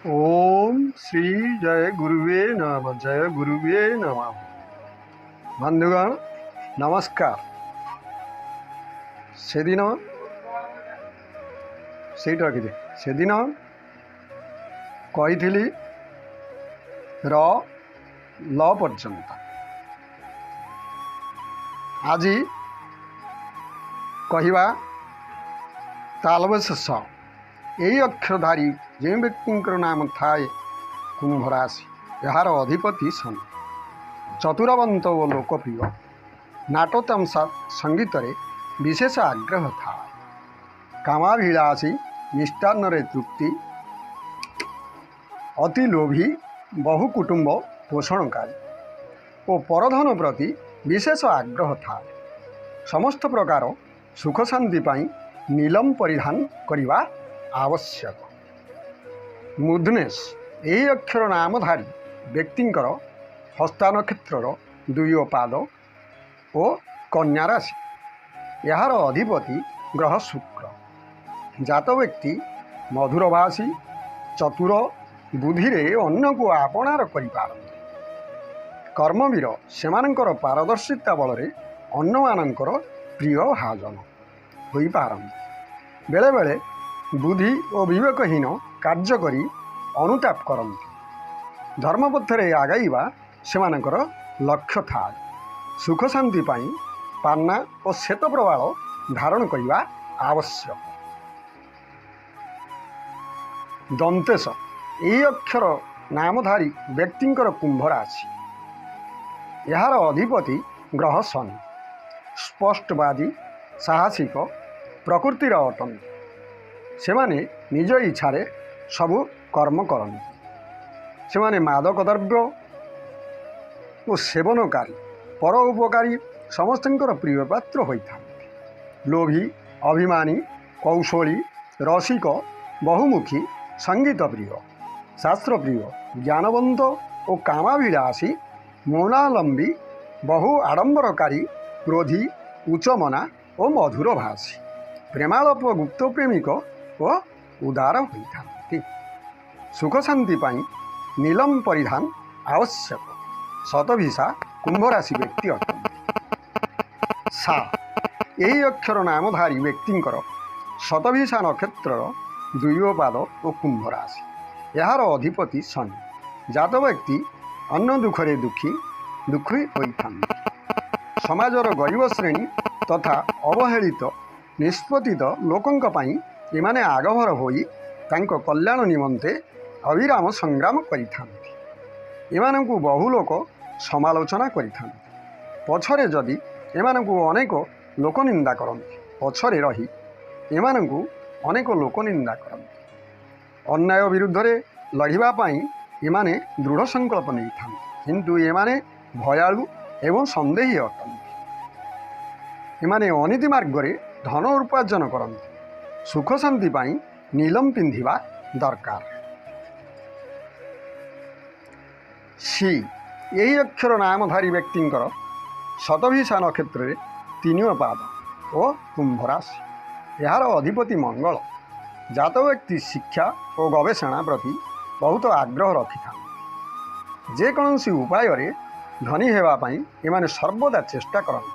ଓମ୍ ଶ୍ରୀ ଜୟ ଗୁରୁବେ ନମଃ, ଜୟ ଗୁରୁବେ ନମଃ। ବନ୍ଧୁଗଣ ନମସ୍କାର। ସେଦିନ ସେଇଠି ରଖିଦେ। ସେଦିନ କହିଥିଲି ର ଲ ପର୍ଯ୍ୟନ୍ତ। ଆଜି କହିବା ତାଲବଶ ସ। ଏହି ଅକ୍ଷରଧାରୀ ଯେଉଁ ବ୍ୟକ୍ତିଙ୍କର ନାମ ଥାଏ କୁମ୍ଭ ରାଶି, ଏହାର ଅଧିପତି ଶନି। ଚତୁରବନ୍ତ ଓ ଲୋକପ୍ରିୟ। ନାଟତାମସା ସଙ୍ଗୀତରେ ବିଶେଷ ଆଗ୍ରହ ଥାଏ। କାମାଭିଳାଷୀ, ମିଷ୍ଟାନ୍ନରେ ତୃପ୍ତି, ଅତି ଲୋଭୀ, ବହୁ କୁଟୁମ୍ବ ପୋଷଣକାରୀ ଓ ପରଧନ ପ୍ରତି ବିଶେଷ ଆଗ୍ରହ ଥାଏ। ସମସ୍ତ ପ୍ରକାର ସୁଖ ଶାନ୍ତି ପାଇଁ ନୀଲମ ପରିଧାନ କରିବା ଆବଶ୍ୟକ। ମୁଧନେଶ ଏହି ଅକ୍ଷର ନାମଧାରୀ ବ୍ୟକ୍ତିଙ୍କର ହସ୍ତା ନକ୍ଷତ୍ରର ଦୁଇ ପାଦ ଓ କନ୍ୟା ରାଶି। ଏହାର ଅଧିପତି ଗ୍ରହ ଶୁକ୍ର। ଜାତ ବ୍ୟକ୍ତି ମଧୁରଭାଷୀ, ଚତୁର, ବୁଦ୍ଧିରେ ଅନ୍ୟକୁ ଆପଣାର କରିପାରନ୍ତି। କର୍ମବୀର, ସେମାନଙ୍କର ପାରଦର୍ଶିତା ବଳରେ ଅନ୍ୟମାନଙ୍କର ପ୍ରିୟ ଭାଜନ ହୋଇପାରନ୍ତି। ବେଳେବେଳେ ବୁଦ୍ଧି ଓ ବିବେକହୀନ କାର୍ଯ୍ୟ କରି ଅନୁତାପ କରନ୍ତି। ଧର୍ମପଥରେ ଆଗାଇବା ସେମାନଙ୍କର ଲକ୍ଷ୍ୟ ଥାଏ। ସୁଖ ଶାନ୍ତି ପାଇଁ ପାନ୍ନା ଓ ଶ୍ଵେତ ପ୍ରବାଳ ଧାରଣ କରିବା ଆବଶ୍ୟକ। ଦନ୍ତେଶ ଏହି ଅକ୍ଷର ନାମଧାରୀ ବ୍ୟକ୍ତିଙ୍କର କୁମ୍ଭ ରାଶି। ଏହାର ଅଧିପତି ଗ୍ରହ ଶନି। ସ୍ପଷ୍ଟବାଦୀ, ସାହସିକ ପ୍ରକୃତିର ଅଟନ୍ତି। ସେମାନେ ନିଜ ଇଚ୍ଛାରେ ସବୁ କର୍ମ କରନ୍ତି। ସେମାନେ ମାଦକ ଦ୍ରବ୍ୟ ଓ ସେବନକାରୀ, ପର ଉପକାରୀ, ସମସ୍ତଙ୍କର ପ୍ରିୟ ପାତ୍ର ହୋଇଥାନ୍ତି। ଲୋଭୀ, ଅଭିମାନୀ, କୌଶଳୀ, ରସିକ, ବହୁମୁଖୀ, ସଙ୍ଗୀତ ପ୍ରିୟ, ଶାସ୍ତ୍ରପ୍ରିୟ, ଜ୍ଞାନବନ୍ତ ଓ କାମାଭିଳାଷୀ, ମୌନାଲମ୍ବୀ, ବହୁ ଆଡ଼ମ୍ବରକାରୀ, କ୍ରୋଧୀ, ଉଚ୍ଚମନା ଓ ମଧୁରଭାଷୀ, ପ୍ରେମାଳପ, ଗୁପ୍ତ ପ୍ରେମିକ ଓ ଉଦାର ହୋଇଥାନ୍ତି। ସୁଖ ଶାନ୍ତି ପାଇଁ ନୀଲମ ପରିଧାନ ଆବଶ୍ୟକ। ଶତଭିଷା କୁମ୍ଭ ରାଶି ବ୍ୟକ୍ତି ଅଟନ୍ତି। ସା ଏହି ଅକ୍ଷର ନାମଧାରୀ ବ୍ୟକ୍ତିଙ୍କର ଶତଭିଷା ନକ୍ଷତ୍ରର ଦୁଇ ପାଦ ଓ କୁମ୍ଭ ରାଶି। ଏହାର ଅଧିପତି ଶନି। ଜାତ ବ୍ୟକ୍ତି ଅନ୍ୟ ଦୁଃଖରେ ଦୁଃଖୀ ଦୁଃଖୀ ହୋଇଥାନ୍ତି। ସମାଜର ଗରିବ ଶ୍ରେଣୀ ତଥା ଅବହେଳିତ ନିଷ୍ପତିତ ଲୋକଙ୍କ ପାଇଁ ଏମାନେ ଆଗଭର ହୋଇ ତାଙ୍କ କଲ୍ୟାଣ ନିମନ୍ତେ ଅବିରାମ ସଂଗ୍ରାମ କରିଥାନ୍ତି। ଏମାନଙ୍କୁ ବହୁ ଲୋକ ସମାଲୋଚନା କରିଥାନ୍ତି। ପଛରେ ଯଦି ଏମାନଙ୍କୁ ଅନେକ ଲୋକ ନିନ୍ଦା କରନ୍ତି, ପଛରେ ରହି ଏମାନଙ୍କୁ ଅନେକ ଲୋକ ନିନ୍ଦା କରନ୍ତି। ଅନ୍ୟାୟ ବିରୁଦ୍ଧରେ ଲଢ଼ିବା ପାଇଁ ଏମାନେ ଦୃଢ଼ ସଂକଳ୍ପ ନେଇଥାନ୍ତି, କିନ୍ତୁ ଏମାନେ ଭୟାଳୁ ଏବଂ ସନ୍ଦେହୀ ଅଟନ୍ତି। ଏମାନେ ଅନୀତି ମାର୍ଗରେ ଧନ ଉପାର୍ଜନ କରନ୍ତି। ସୁଖ ଶାନ୍ତି ପାଇଁ ନୀଲମ ପିନ୍ଧିବା ଦରକାର। ସି ଏହି ଅକ୍ଷର ନାମଧାରୀ ବ୍ୟକ୍ତିଙ୍କର ଶତଭିଷା ନକ୍ଷତ୍ରରେ ତିନି ପାଦ ଓ କୁମ୍ଭ ରାଶି। ଏହାର ଅଧିପତି ମଙ୍ଗଳ। ଜାତ ବ୍ୟକ୍ତି ଶିକ୍ଷା ଓ ଗବେଷଣା ପ୍ରତି ବହୁତ ଆଗ୍ରହ ରଖିଥାନ୍ତି। ଯେକୌଣସି ଉପାୟରେ ଧନୀ ହେବା ପାଇଁ ଏମାନେ ସର୍ବଦା ଚେଷ୍ଟା କରନ୍ତି।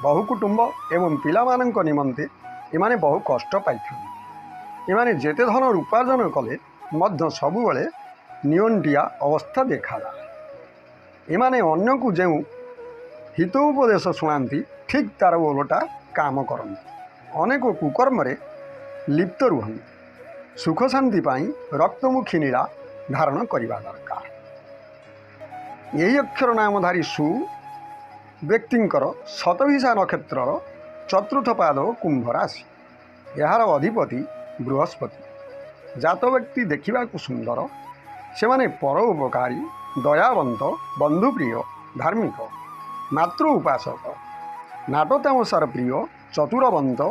ବହୁ କୁଟୁମ୍ବ ଏବଂ ପିଲାମାନଙ୍କ ନିମନ୍ତେ ଏମାନେ ବହୁ କଷ୍ଟ ପାଇଥାନ୍ତି। ଏମାନେ ଯେତେ ଧନ ଉପାର୍ଜନ କଲେ ମଧ୍ୟ ସବୁବେଳେ ନିଅଣ୍ଟିଆ ଅବସ୍ଥା ଦେଖାଯାଏ। ଏମାନେ ଅନ୍ୟକୁ ଯେଉଁ ହିତ ଉପଦେଶ ଶୁଣାନ୍ତି, ଠିକ୍ ତାର ଓଲଟା କାମ କରନ୍ତି। ଅନେକ କୁକର୍ମରେ ଲିପ୍ତ ରୁହନ୍ତି। ସୁଖ ଶାନ୍ତି ପାଇଁ ରକ୍ତମୁଖୀ ନୀଳା ଧାରଣ କରିବା ଦରକାର। ଏହି ଅକ୍ଷର ନାମଧାରୀ ସୁ ବ୍ୟକ୍ତିଙ୍କର ଶତଭିଷା ନକ୍ଷତ୍ରର ଚତୁର୍ଥ ପାଦ କୁମ୍ଭ ରାଶି। ଏହାର ଅଧିପତି ବୃହସ୍ପତି। ଜାତ ବ୍ୟକ୍ତି ଦେଖିବାକୁ ସୁନ୍ଦର। ସେମାନେ ପରୋପକାରୀ, ଦୟାବନ୍ତ, ବନ୍ଧୁପ୍ରିୟ, ଧାର୍ମିକ, ମାତୃ ଉପାସକ, ନାଟତାମସାର ପ୍ରିୟ, ଚତୁରବନ୍ତ,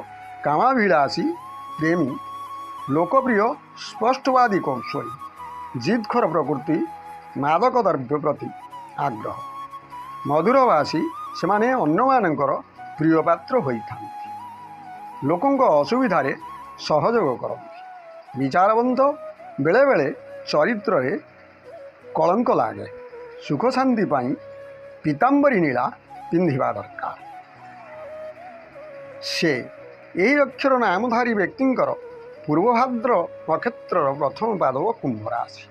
କାମାଭିଳାଷୀ, ପ୍ରେମୀ, ଲୋକପ୍ରିୟ, ସ୍ପଷ୍ଟବାଦୀ, କୌଶଳୀ, ଜିଦଖୋର ପ୍ରକୃତି, ମାଦକ ଦ୍ରବ୍ୟ ପ୍ରତି ଆଗ୍ରହ, ମଧୁରଭାଷୀ। ସେମାନେ ଅନ୍ୟମାନଙ୍କର ପ୍ରିୟ ପାତ୍ର ହୋଇଥାନ୍ତି। ଲୋକଙ୍କ ଅସୁବିଧାରେ ସହଯୋଗ କରନ୍ତି। ବିଚାରବନ୍ତ, ବେଳେବେଳେ ଚରିତ୍ରରେ କଳଙ୍କ ଲାଗେ। ସୁଖଶାନ୍ତି ପାଇଁ ପୀତାମ୍ବରୀ ନୀଳା ପିନ୍ଧିବା ଦରକାର। ସେ ଏହି ଅକ୍ଷର ନାମଧାରୀ ବ୍ୟକ୍ତିଙ୍କର ପୂର୍ବଭାଦ୍ର ନକ୍ଷତ୍ରର ପ୍ରଥମ ପାଦ ଓ କୁମ୍ଭ ରାଶି।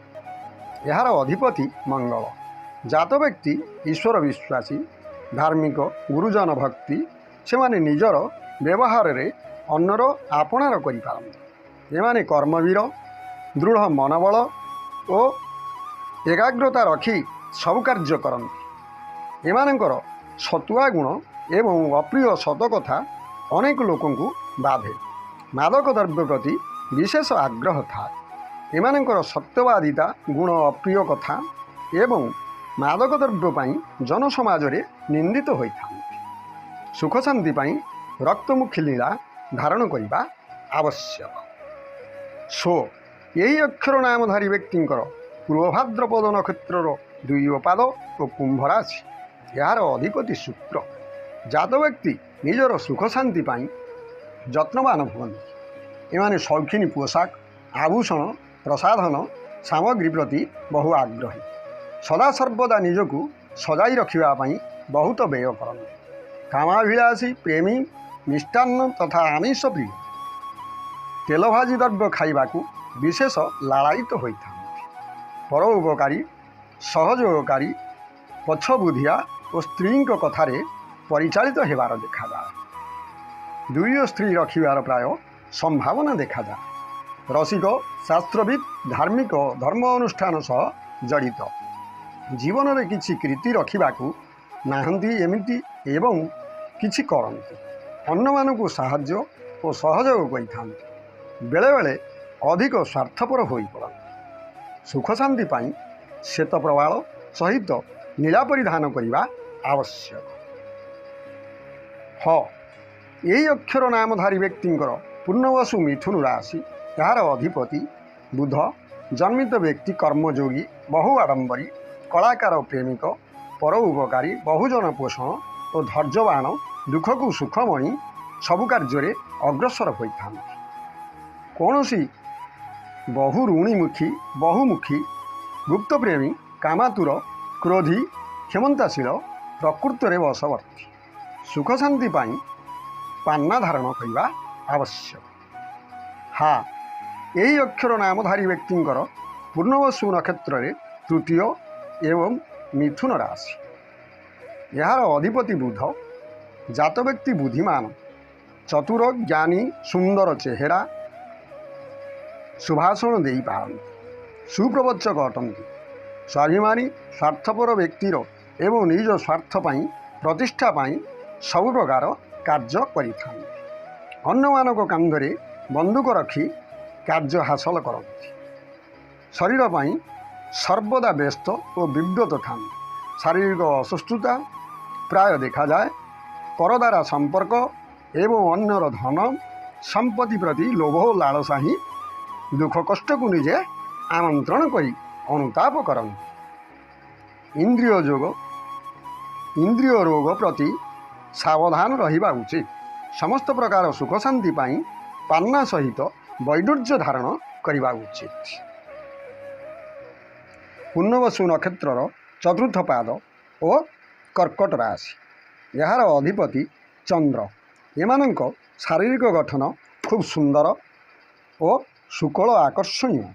ଏହାର ଅଧିପତି ମଙ୍ଗଳ। ଜାତ ବ୍ୟକ୍ତି ଈଶ୍ୱର ବିଶ୍ୱାସୀ, ଧାର୍ମିକ, ଗୁରୁଜନ ଭକ୍ତି। ସେମାନେ ନିଜର ବ୍ୟବହାରରେ ଅନ୍ୟର ଆପଣାର କରିପାରନ୍ତି। ଏମାନେ କର୍ମବୀର, ଦୃଢ଼ ମନୋବଳ ଓ ଏକାଗ୍ରତା ରଖି ସବୁ କାର୍ଯ୍ୟ କରନ୍ତି। ଏମାନଙ୍କର ସତୁଆ ଗୁଣ ଏବଂ ଅପ୍ରିୟ ସତ କଥା ଅନେକ ଲୋକଙ୍କୁ ବାଧେ। ମାଦକ ଦ୍ରବ୍ୟ ପ୍ରତି ବିଶେଷ ଆଗ୍ରହ ଥାଏ। ଏମାନଙ୍କର ସତ୍ୟବାଦିତା ଗୁଣ, ଅପ୍ରିୟ କଥା ଏବଂ ମାଦକ ଦ୍ରବ୍ୟ ପାଇଁ ଜନସମାଜରେ ନିନ୍ଦିତ ହୋଇଥାନ୍ତି। ସୁଖଶାନ୍ତି ପାଇଁ ରକ୍ତମୁଖୀ ଲୀଳା ଧାରଣ କରିବା ଆବଶ୍ୟକ। ସୋ ଏହି ଅକ୍ଷର ନାମଧାରୀ ବ୍ୟକ୍ତିଙ୍କର ପୂର୍ବଭାଦ୍ରପଦ ନକ୍ଷତ୍ରର ଦୁଇ ପାଦ ଓ କୁମ୍ଭ ରାଶି। ଏହାର ଅଧିପତି ଶୁକ୍ର। ଜାତ ବ୍ୟକ୍ତି ନିଜର ସୁଖଶାନ୍ତି ପାଇଁ ଯତ୍ନବାନ ହୁଅନ୍ତି। ଏମାନେ ଶୌଖିନୀ ପୋଷାକ, ଆଭୂଷଣ, ପ୍ରସାଧନ ସାମଗ୍ରୀ ପ୍ରତି ବହୁ ଆଗ୍ରହୀ। ସଦାସର୍ବଦା ନିଜକୁ ସଜାଇ ରଖିବା ପାଇଁ ବହୁତ ବ୍ୟୟ କରନ୍ତି। କାମାଭିଳାଷୀ, ପ୍ରେମୀ, ମିଷ୍ଟାନ୍ନ ତଥା ଆମିଷ ପ୍ରିୟ। ତେଲଭାଜି ଦ୍ରବ୍ୟ ଖାଇବାକୁ ବିଶେଷ ଲାଳାୟିତ ହୋଇଥାନ୍ତି। ପରୋପକାରୀ, ସହଯୋଗକାରୀ, ପଛବୁଦ୍ଧିଆ ଓ ସ୍ତ୍ରୀଙ୍କ କଥାରେ ପରିଚାଳିତ ହେବାର ଦେଖାଯାଏ। ଦୁଇୟ ସ୍ତ୍ରୀ ରଖିବାର ପ୍ରାୟ ସମ୍ଭାବନା ଦେଖାଯାଏ। ରସିକ, ଶାସ୍ତ୍ରବିତ୍, ଧାର୍ମିକ, ଧର୍ମ ଅନୁଷ୍ଠାନ ସହ ଜଡ଼ିତ। ଜୀବନରେ କିଛି କୀର୍ତ୍ତି ରଖିବାକୁ ନାହାନ୍ତି ଏମିତି ଏବଂ କିଛି କରନ୍ତି। ଅନ୍ୟମାନଙ୍କୁ ସାହାଯ୍ୟ ଓ ସହଯୋଗ କରିଥାନ୍ତି। ବେଳେବେଳେ ଅଧିକ ସ୍ୱାର୍ଥପର ହୋଇପଡ଼ନ୍ତି। ସୁଖଶାନ୍ତି ପାଇଁ ଶ୍ଵେତ ପ୍ରବାଳ ସହିତ ନୀଳା ପରିଧାନ କରିବା ଆବଶ୍ୟକ। ହ ଏହି ଅକ୍ଷର ନାମଧାରୀ ବ୍ୟକ୍ତିଙ୍କର ପୂର୍ଣ୍ଣବସୁ ମିଥୁନ ରାଶି। ଏହାର ଅଧିପତି ବୁଧ। ଜନ୍ମିତ ବ୍ୟକ୍ତି କର୍ମଯୋଗୀ, ବହୁ ଆଡ଼ମ୍ବରୀ, କଳାକାର, ପ୍ରେମିକ, ପରୋପକାରୀ, ବହୁଜନ ପୋଷଣ ଓ ଧୈର୍ଯ୍ୟବାନ, ଦୁଃଖକୁ ସୁଖମଣି ସବୁ କାର୍ଯ୍ୟରେ ଅଗ୍ରସର ହୋଇଥାନ୍ତି। କୌଣସି ବହୁ ଋଣୀମୁଖୀ, ବହୁମୁଖୀ, ଗୁପ୍ତପ୍ରେମୀ, କାମାତୁର, କ୍ରୋଧୀ, କ୍ଷମତାଶୀଳ, ପ୍ରକୃତରେ ବଶବର୍ତ୍ତୀ। ସୁଖଶାନ୍ତି ପାଇଁ ପାନ୍ନା ଧାରଣ କରିବା ଆବଶ୍ୟକ। ହା ଏହି ଅକ୍ଷର ନାମଧାରୀ ବ୍ୟକ୍ତିଙ୍କର ପୂର୍ଣ୍ଣବସୁ ନକ୍ଷତ୍ରରେ ତୃତୀୟ ଏବଂ ମିଥୁନ ରାଶି। ଏହାର ଅଧିପତି ବୁଧ। ଜାତ ବ୍ୟକ୍ତି ବୁଦ୍ଧିମାନ, ଚତୁର, ଜ୍ଞାନୀ, ସୁନ୍ଦର ଚେହେରା, ସୁଭାଷଣ ଦେଇପାରନ୍ତି, ସୁପ୍ରବଚକ ଅଟନ୍ତି। ସ୍ୱାଭିମାନୀ, ସ୍ୱାର୍ଥପର ବ୍ୟକ୍ତିର ଏବଂ ନିଜ ସ୍ୱାର୍ଥ ପାଇଁ, ପ୍ରତିଷ୍ଠା ପାଇଁ ସବୁ ପ୍ରକାର କାର୍ଯ୍ୟ କରିଥାନ୍ତି। ଅନ୍ୟମାନଙ୍କ କାନ୍ଧରେ ବନ୍ଧୁକ ରଖି କାର୍ଯ୍ୟ ହାସଲ କରନ୍ତି। ଶରୀର ପାଇଁ ସର୍ବଦା ବ୍ୟସ୍ତ ଓ ବିବ୍ରତ ଥାନ୍ତି। ଶାରୀରିକ ଅସୁସ୍ଥତା ପ୍ରାୟ ଦେଖାଯାଏ। ପରଦାର ସମ୍ପର୍କ ଏବଂ ଅନ୍ୟର ଧନ ସମ୍ପତ୍ତି ପ୍ରତି ଲୋଭ ଓ ଲାଳସା ହିଁ ଦୁଃଖ କଷ୍ଟକୁ ନିଜେ ଆମନ୍ତ୍ରଣ କରି ଅନୁତାପ କରନ୍ତି। ଇନ୍ଦ୍ରିୟ ରୋଗ ପ୍ରତି ସାବଧାନ ରହିବା ଉଚିତ। ସମସ୍ତ ପ୍ରକାର ସୁଖଶାନ୍ତି ପାଇଁ ପାନ୍ନା ସହିତ ବୈଦୁର୍ଯ୍ୟ ଧାରଣ କରିବା ଉଚିତ। ପୂର୍ଣ୍ଣବସୁ ନକ୍ଷତ୍ରର ଚତୁର୍ଥ ପାଦ ଓ କର୍କଟ ରାଶି। ଏହାର ଅଧିପତି ଚନ୍ଦ୍ର। ଏମାନଙ୍କ ଶାରୀରିକ ଗଠନ ଖୁବ୍ ସୁନ୍ଦର ଓ ସୁକଳ ଆକର୍ଷଣୀୟ।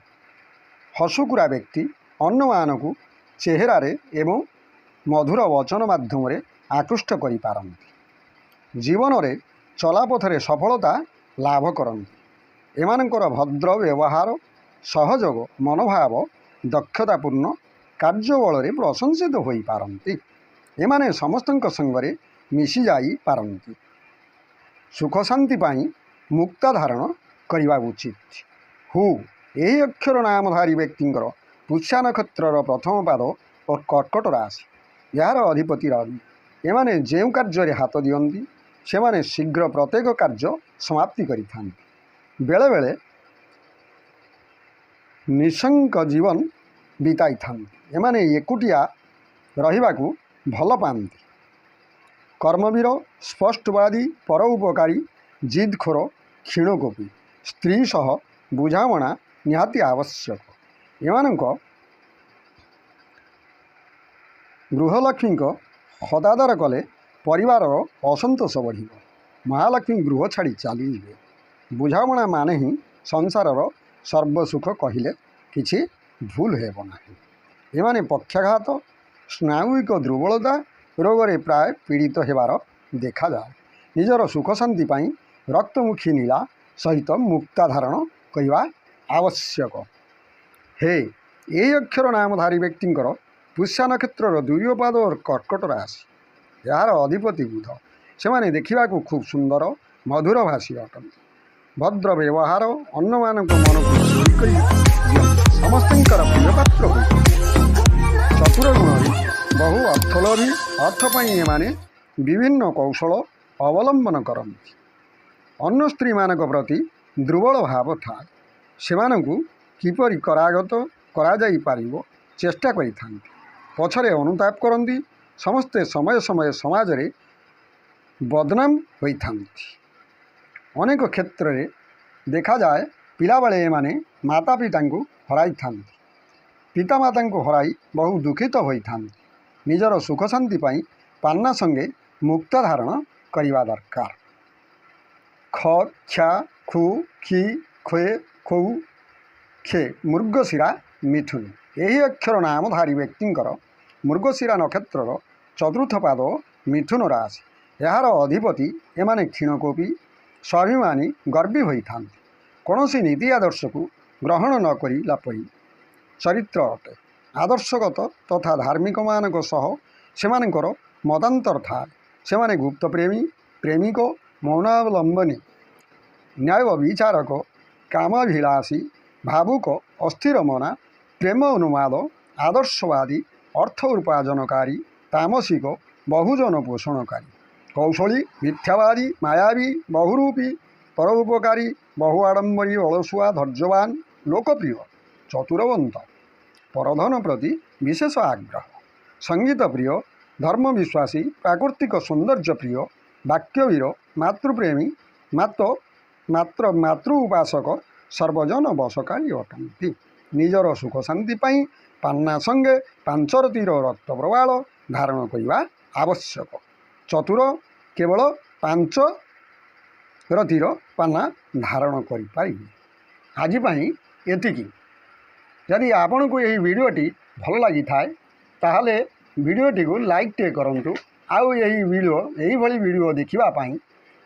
ହସୁକୁରା ବ୍ୟକ୍ତି ଅନ୍ୟମାନଙ୍କୁ ଚେହେରାରେ ଏବଂ ମଧୁର ବଚନ ମାଧ୍ୟମରେ ଆକୃଷ୍ଟ କରିପାରନ୍ତି। ଜୀବନରେ ଚଲାପଥରେ ସଫଳତା ଲାଭ କରନ୍ତି। ଏମାନଙ୍କର ଭଦ୍ର ବ୍ୟବହାର, ସହଯୋଗ ମନୋଭାବ, ଦକ୍ଷତାପୂର୍ଣ୍ଣ କାର୍ଯ୍ୟବଳରେ ପ୍ରଶଂସିତ ହୋଇପାରନ୍ତି। ଏମାନେ ସମସ୍ତଙ୍କ ସଙ୍ଗରେ ମିଶିଯାଇ ପାରନ୍ତି। ସୁଖଶାନ୍ତି ପାଇଁ ମୁକ୍ତା ଧାରଣ କରିବା ଉଚିତ। ହୁ ଏହି ଅକ୍ଷର ନାମଧାରୀ ବ୍ୟକ୍ତିଙ୍କର ପୁଷ୍ୟା ନକ୍ଷତ୍ରର ପ୍ରଥମ ପାଦ ଓ କର୍କଟ ରାଶି। ଏହାର ଅଧିପତି ରବି। ଏମାନେ ଯେଉଁ କାର୍ଯ୍ୟରେ ହାତ ଦିଅନ୍ତି, ସେମାନେ ଶୀଘ୍ର ପ୍ରତ୍ୟେକ କାର୍ଯ୍ୟ ସମାପ୍ତି କରିଥାନ୍ତି। ବେଳେବେଳେ ନିଃସଙ୍ଗ ଜୀବନ ବିତାଇଥାନ୍ତି। ଏମାନେ ଏକୁଟିଆ ରହିବାକୁ ଭଲ ପାଆନ୍ତି। କର୍ମବୀର, ସ୍ପଷ୍ଟବାଦୀ, ପରୋପକାରୀ, ଜିଦ୍ଖୋର, କ୍ଷୀଣକୋପୀ। ସ୍ତ୍ରୀ ସହ ବୁଝାମଣା ନିହାତି ଆବଶ୍ୟକ। ଏମାନଙ୍କ ଗୃହଲକ୍ଷ୍ମୀଙ୍କ ହତାଦର କଲେ ପରିବାରର ଅସନ୍ତୋଷ ବଢ଼ିବ। ମହାଲକ୍ଷ୍ମୀ ଗୃହ ଛାଡ଼ି ଚାଲିଯିବେ। ବୁଝାମଣା ମାନେ ହିଁ ସଂସାରର ସର୍ବସୁଖ କହିଲେ କିଛି ଭୁଲ ହେବ ନାହିଁ। ଏମାନେ ପକ୍ଷାଘାତ, ସ୍ନାୟୁବିକ ଦୁର୍ବଳତା ରୋଗରେ ପ୍ରାୟ ପୀଡ଼ିତ ହେବାର ଦେଖାଯାଏ। ନିଜର ସୁଖ ଶାନ୍ତି ପାଇଁ ରକ୍ତମୁଖୀ ନୀଳା ସହିତ ମୁକ୍ତା ଧାରଣ କରିବା ଆବଶ୍ୟକ। ହେ ଏହି ଅକ୍ଷର ନାମଧାରୀ ବ୍ୟକ୍ତିଙ୍କର ପୁଷ୍ୟା ନକ୍ଷତ୍ରର ଦ୍ୱିତୀୟ ପାଦ କର୍କଟ ରାଶି। ଏହାର ଅଧିପତି ବୁଧ। ସେମାନେ ଦେଖିବାକୁ ଖୁବ୍ ସୁନ୍ଦର, ମଧୁରଭାଷୀ ଅଟନ୍ତି। ଭଦ୍ର ବ୍ୟବହାର, ଅନ୍ୟମାନଙ୍କ ମନକୁ ଚୋରି କରି ଦିଅନ୍ତି। ସମସ୍ତଙ୍କର ପ୍ରିୟପାତ୍ର ହୋଇଥାନ୍ତି। ଚତୁର ଗୁଣରେ ବହୁ ଅର୍ଥଲୋଭୀ। ଅର୍ଥ ପାଇଁ ଏମାନେ ବିଭିନ୍ନ କୌଶଳ ଅବଲମ୍ବନ କରନ୍ତି। ଅନ୍ୟ ସ୍ତ୍ରୀମାନଙ୍କ ପ୍ରତି ଦୁର୍ବଳ ଭାବ ଥାଏ। ସେମାନଙ୍କୁ କିପରି କରାଗତ କରାଯାଇପାରିବ ଚେଷ୍ଟା କରିଥାନ୍ତି। ପଛରେ ଅନୁତାପ କରନ୍ତି। ସମସ୍ତେ ସମୟ ସମୟ ସମାଜରେ ବଦନାମ ହୋଇଥାନ୍ତି। ଅନେକ କ୍ଷେତ୍ରରେ ଦେଖାଯାଏ ପିଲାବେଳେ ଏମାନେ ମାତା ପିତାଙ୍କୁ ହରାଇଥାନ୍ତି। ପିତାମାତାଙ୍କୁ ହରାଇ ବହୁ ଦୁଃଖିତ ହୋଇଥାନ୍ତି। ନିଜର ସୁଖ ଶାନ୍ତି ପାଇଁ ପାନ୍ନା ସଙ୍ଗେ ମୁକ୍ତା ଧାରଣ କରିବା ଦରକାର। ଖ କ୍ଷା ଖୁ ଖି ଖେ ଖୌ ଖେ ମୃଗଶିରା ମିଥୁନ। ଏହି ଅକ୍ଷର ନାମଧାରୀ ବ୍ୟକ୍ତିଙ୍କର ମୃଗଶିରା ନକ୍ଷତ୍ରର ଚତୁର୍ଥ ପାଦ ମିଥୁନ ରାଶି। ଏହାର ଅଧିପତି। ଏମାନେ କ୍ଷୀଣକୋପୀ, ସ୍ୱାଭିମାନୀ, ଗର୍ବୀ ହୋଇଥାନ୍ତି। କୌଣସି ନୀତି ଆଦର୍ଶକୁ ଗ୍ରହଣ ନ କରିଲା ପରି ଚରିତ୍ର ଅଟେ। ଆଦର୍ଶଗତ ତଥା ଧାର୍ମିକମାନଙ୍କ ସହ ସେମାନଙ୍କର ମତାନ୍ତର ଥାଏ। ସେମାନେ ଗୁପ୍ତପ୍ରେମୀ, ପ୍ରେମିକ, ମୌନାବଲମ୍ବନୀ, ନ୍ୟାୟ ବିଚାରକ, କାମାଭିଳାଷୀ, ଭାବୁକ, ଅସ୍ଥିରମନା, ପ୍ରେମ ଉନ୍ମାଦ, ଆଦର୍ଶବାଦୀ, ଅର୍ଥ ଉପାର୍ଜନକାରୀ, ତାମସିକ, ବହୁଜନ ପୋଷଣକାରୀ, କୌଶଳୀ, ମିଥ୍ୟାବାଦୀ, ମାୟାବୀ, ବହୁରୂପୀ, ପରୋପକାରୀ, ବହୁ ଆଡ଼ମ୍ବରୀ, ଅଳସୁଆ, ଧୈର୍ଯ୍ୟବାନ, ଲୋକପ୍ରିୟ, ଚତୁରବନ୍ତ, ପରଧନ ପ୍ରତି ବିଶେଷ ଆଗ୍ରହ, ସଙ୍ଗୀତ ପ୍ରିୟ, ଧର୍ମବିଶ୍ୱାସୀ, ପ୍ରାକୃତିକ ସୌନ୍ଦର୍ଯ୍ୟ ପ୍ରିୟ, ବାକ୍ୟବୀର, ମାତୃପ୍ରେମୀ, ମାତ୍ର ମାତୃ ଉପାସକ, ସର୍ବଜନ ବଶକାରୀ ଅଟନ୍ତି। ନିଜର ସୁଖ ଶାନ୍ତି ପାଇଁ ପାନ୍ନା ସଙ୍ଗେ ପାଞ୍ଚରତିର ରକ୍ତ ପ୍ରବାଳ ଧାରଣ କରିବା ଆବଶ୍ୟକ। ଚତୁର କେବଳ ପାଞ୍ଚ ରତିର ପାନା ଧାରଣ କରିପାରିବେ। ଆଜି ପାଇଁ ଏତିକି। ଯଦି ଆପଣଙ୍କୁ ଏହି ଭିଡ଼ିଓଟି ଭଲ ଲାଗିଥାଏ, ତାହେଲେ ଭିଡ଼ିଓଟିକୁ ଲାଇକ୍ ଟିକେ କରନ୍ତୁ। ଆଉ ଏହିଭଳି ଭିଡ଼ିଓ ଦେଖିବା ପାଇଁ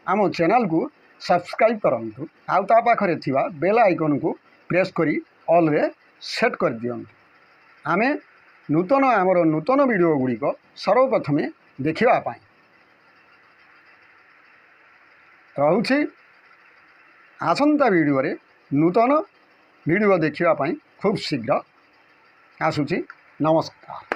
ଆମ ଚ୍ୟାନେଲକୁ ସବସ୍କ୍ରାଇବ୍ କରନ୍ତୁ, ଆଉ ତା ପାଖରେ ଥିବା ବେଲ୍ ଆଇକନ୍କୁ ପ୍ରେସ୍ କରି ଅଲ୍ରେ ସେଟ୍ କରିଦିଅନ୍ତୁ, ଆମେ ଆମର ନୂତନ ଭିଡ଼ିଓ ଗୁଡ଼ିକ ସର୍ବପ୍ରଥମେ ଦେଖିବା ପାଇଁ। ରହୁଛି, ଆସନ୍ତା ଭିଡ଼ିଓରେ ନୂତନ ଭିଡ଼ିଓ ଦେଖିବା ପାଇଁ ଖୁବ୍ ଶୀଘ୍ର ଆସୁଛି। ନମସ୍କାର।